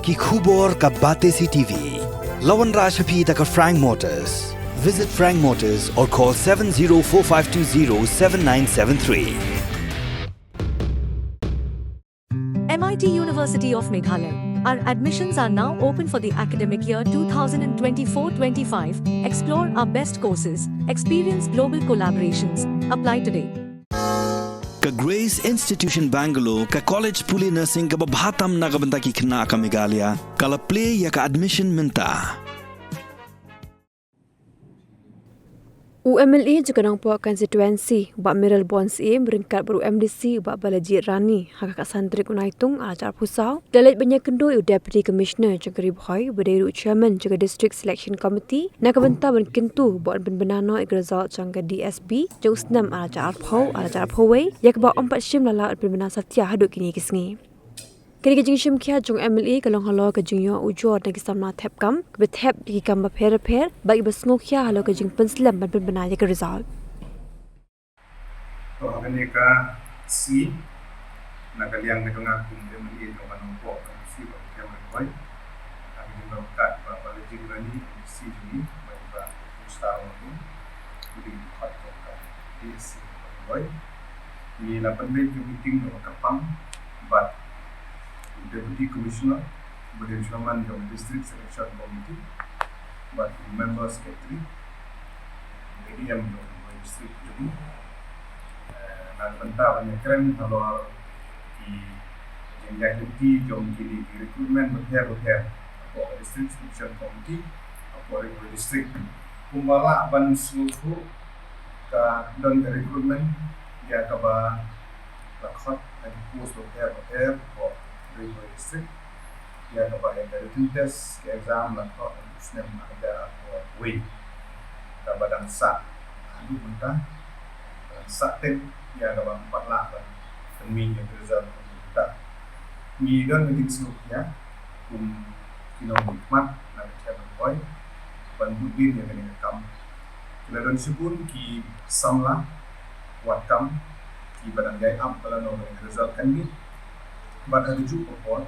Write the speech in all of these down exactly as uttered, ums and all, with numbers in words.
Ki khubor ka Batesi T V. La wanrah sha phi da ka Frank Motors. Visit Frank Motors or call seven zero four five two zero seven nine seven three. M I T University of Meghalaya. Our admissions are now open for the academic year two thousand twenty-four twenty-five. Explore our best courses, experience global collaborations. Apply today. Ka Grace Institution Bangalore, ka college pule nursing kaba bha tam na ka bynta ki khynnah ka Meghalaya, ka la plie ïa ka admission mynta. U M L A jong ka Nongpoh constituency, Bah Mayralborn Syiem, ryngkat bad u M D C, Bah Balajied Rani, ha ka khatsan tarik u Naitung arhajar arphew saw, da leit ban ïakynduh ïa u Deputy Commissioner jong ka Ri Bhoi, uba dei ruh u Chairman jong ka District Selection Committee, na ka bynta ban kyntu ba yn pynbna noh ïa ka result jong ka D S B jong u snem arhajar arphew, arhajar arphew wei, ïa kaba ym pat shym la lah ban pynbna satia haduh kine ki sngi. Kane ka jingshim khia jong u M L A ka long halor ka jingïoh ujor na ki samla thep kam, kiba thep ïa ki kam bapher bapher, bad kiba sngewkhia halor ka jingpynslem ban pynbna ïa ka result. To, ha kane ka sngi, na ka liang ka jong nga kum u M L A jong ka Nongpoh constituency, Bah Khem Ri Bhoi, ha ka jingdon kat Bah Balajied Rani, M D C jong ngi, bad Bah Star Wangin, u dei u khot jong ka D S C Ri Bhoi. Ngi la pynbeit ka meeting kaba kyrpang bad u Deputy Commissioner, uba dei u Chairman jong ka District Selection Committee, bad u Member Secretary, A D M jong ka District jong ngi. Eh, na ka bynta ban ïakren halor ki jingïaid lynti jong kine ki recruitment bapher bapher hapoh ka District Selection Committee hapoh Ri Bhoi District. Kumba lah ban sngewthuh, ka don ka recruitment ïa kaba la khot ha ki post bapher bapher hapoh Ri Bhoi District, ïa kaba ïa ka written test, ka exam la khot ha u snem arhajar arphew wei, kaba dang sah haduh mynta, dang sah teng, ïa kaba ym pat lah ban pynmih ïa ka result mynta. Ngi don ka jingsngewkhia kum ki nongmihkhmat na ka Thep Ri Bhoi ban bud dien ïa kane ka kam. Ki la don shibun ki samla wad kam kiba dang ïai ap ba lano kane ka result kan mih. Bad ha kajuh ka por,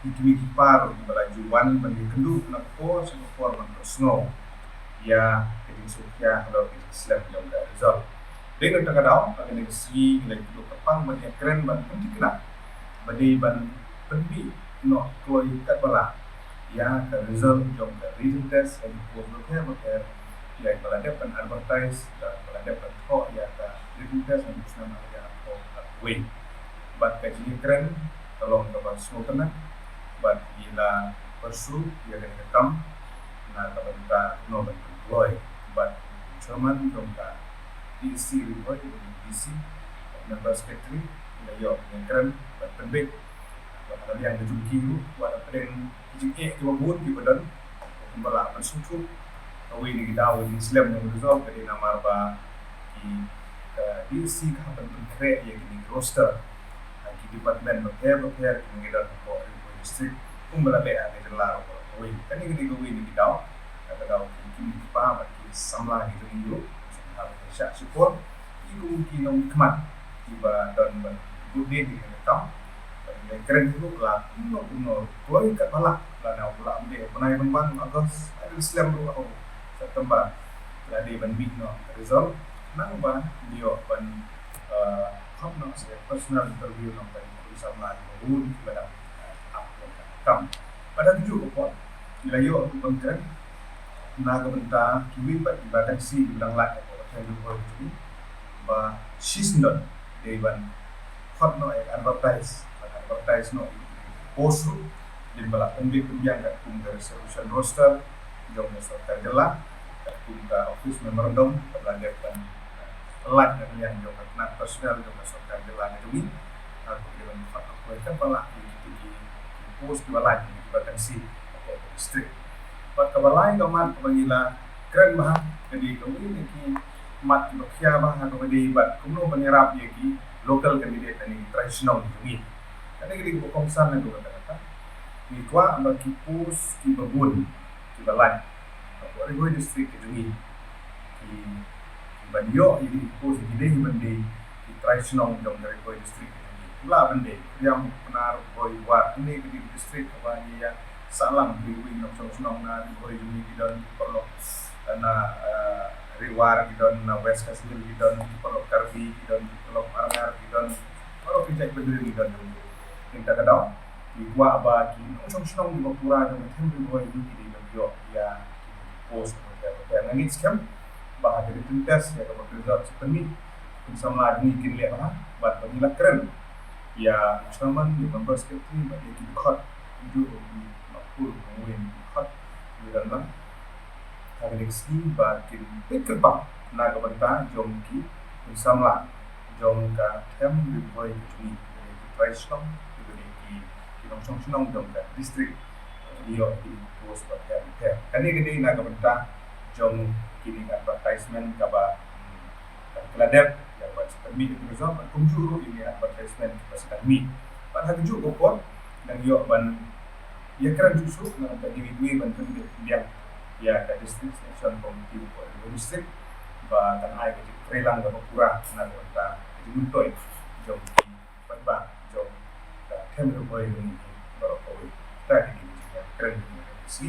ki kmie ki kpa ruh kiba la ju wan ban ïakynduh na ka por sha ka por ban pynsngew ïa ka jingsngewkhia halor ka jingslem jong ka result. Dei na kata ka daw, ha kane ka sngi ngi la ïakynduh kyrpang ban ïakren ban pynthikna ba dei ban pynmih noh kloi katba lah ïa ka result jong ka written test ha ki post bapher bapher, ïa ba la dep ban advertise, ba la dep ban thoh ïa ka written test ha u snem arhajar arphew wei. Bad ka jingïakren ka long kaba sngewtynnat, bad ngi la pyrshah ïa kane ka kam na ka bynta kumno ban pynkloi. Bad u Chairman jong ka D S C Ri Bhoi, u D C, Member Secretary, ngi la ïoh jingïakren bad pynbeit. Bad ha ka liang ka jong ki ruh, wat hapdeng ki jingeh kiba bun kiba don, kumba lah ban sngewthuh, kawei na ki daw ka jingslem jong ka result ka dei namar ba ki, ka D S C ka hap ban pynkhreh ïa kine ki roster ha ki department bapher bapher kiba ngi don hapoh Ri Bhoi District, kumba la leh ha ka jylla ruh kawei. Kane ka dei kawei na ki daw, ka daw ki kmie ki kpa bad ki samla ki jong ngi ruh, ki shah shipor, ki kum ki nongmihkhmat kiba don ban bud dien ïa kane ka kam. Bad ngi la kren ruh la kumno kumno kloi katba lah, lano ba lah ym dei ha u bnai ban wan August, ha u slem ruh ha u September, la dei ban mih noh ka result. Nang ba ngi ïoh ban, eh, khot noh sa personal interview noh ban khun samla kiba bun kiba dang, eh, ap ïa ka kam. Bad ha kajuh ka por ngi la ïoh ruh ban kren na ka bynta kiwei pat ki vacancy kiba dang lait hapoh ka Thep Ri Bhoi jong ngi, ba shisyndon dei ban khot noh ïa ka advertise, ban advertise noh ïa ki post ruh, dei ba la pynbeit pynbiang katkum ka reservation roster jong ka sorkar jylla, katkum ka office memorandum kaba la dep ban, eh, pyllait na ka liang jong ka tnat personnel jong ka sorkar jylla ka jong ngi. Bad dei ban khot noh kloi katba lah ïa kito ki, ki post kiba lait, ki vacancy hapoh ka district. Bad kaba lai ka mat kaba ngi la kren bha ka dei kawei na ki mat kiba khia bha ha kaba dei bad kumno ban ïarap ïa ki local candidate lane ki trai shnong jong ngi. Kane ka dei kaba kongsan na kaba kata kata. Ngi kwah ba ki post kiba bun kiba lait hapoh Ri Bhoi District ka jong ngi, ki, kiban ïoh ïa ki post ki dei ban dei ki trai shnong jong ka Ri Bhoi District ka jong ngi. Lah ban dei Riam, Pnar, Bhoi, War. Kine ki dei ki district kaba ngi ïa sah lang, kiwei ki nongshong shnong na Ri Bhoi jong ngi ki don ki paralok, na, eh, Ri War ki don, na West Khasi Hills ki don ki paralok, Karbi ki don ki paralok, Arngar ki don, paralok ki jaitbynriew ki don. Te mynta ka daw ngi kwah ba ki nongshong shnong kiba pura jong ka them Ri Bhoi jong ngi ki dei ban ïoh ïa ki post bapher bapher. Nga ngeit skhem ba ha kane ka contest ïa kaba pynjot sa pynmih, ki samla jong ngi kin leh bha bad ba ngi la kren ïa u chairman, ïa u member secretary bad ïa ki dkhot, kumjuh ruh ki makpul, ki nongwei, ki dkhot, ki rangbah ha kane ka sngi ba kin peit kyrpang na ka bynta jong ki samla jong ka them Ri Bhoi ka jong ngi, ki trai shnong, ki, ki nongshong shnong jong ka district, ïoh ïa ki post bapher bapher. Kane ka dei na ka bynta jong kine ki advertisement kaba, hmm, ka la dep ïa ka ban sa pynmih ïa ka result, bad kumjuh ruh ïa kine ki advertisement kiba sa dang mih. Bad ha kajuh ka por nang ïoh ban ïakren shuh shuh na ka bynta kiwei kiwei ban pynbeit pynbiang ïa ka District Selection Committee hapoh Ri Bhoi District ba kan ai ka jingtreilang kaba pura na ka bynta ka jingmyntoi jong ki paidbah jong ka them Ri Bhoi jong ngi baroh kawei. Kata ka dei ka jingkren jong ngi.